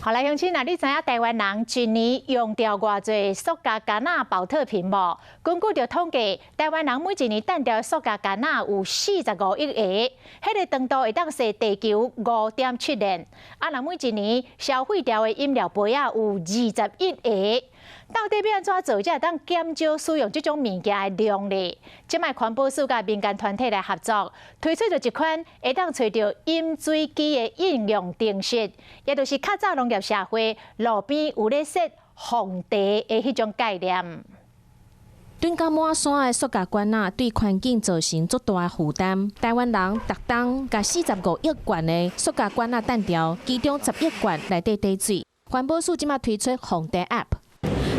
好來，鄉親，若你知影台灣人一年用掉偌濟塑膠罐仔寶特瓶無？根據著統計，台灣人每一年擲掉塑膠罐仔有45億個，彼個長度會當踅地球5.7年。啊，若每一年消費掉的飲料杯仔有20億個。到底欲按怎做才會當減少使用這種物件的量呢？這擺環保署佮民間團體來合作，推出著一款會當揣著飲水機的應用程式，也就是較早農業社會路邊有咧設風茶的彼種概念。囤甲滿山的塑膠罐仔，對環境造成足大的負擔。台灣人逐冬共45億罐的塑膠罐仔擲掉，其中10億罐內底貯水。環保署這擺推出風茶 App。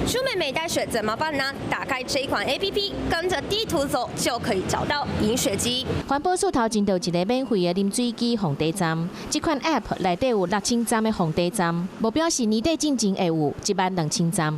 出門沒帶水怎麼辦呢？打開這一款 APP，跟着地圖走就可以找到飲水機。環保署頭前就有一个免費的啉水機風茶站，這款 App 內底有6000站的風茶站，目標是年底進前會有1萬2千站。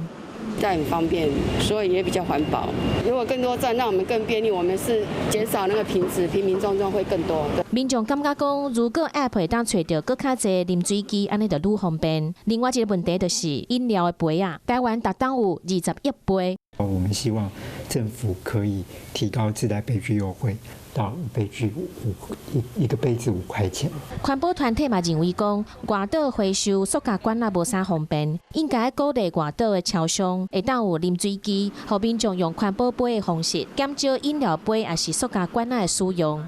這樣很方便，所以也比較環保。如果更多站，讓我們更便利，我們是減少那個瓶子，瓶瓶裝裝會更多。民眾感覺講，如果 App 會當揣著閣較濟啉水機，按呢就愈方便。另外一个問題就是飲料的杯仔，台灣逐冬有20億杯。我們希望政府可以提高自帶杯具優惠到杯具五一一個杯子5塊錢。環保團體嘛認為講，外島回收塑膠罐仔無啥方便，應該鼓勵外島的超商會當有啉水機，予民眾用環保杯的方式減少飲料杯抑是塑膠罐仔的使用。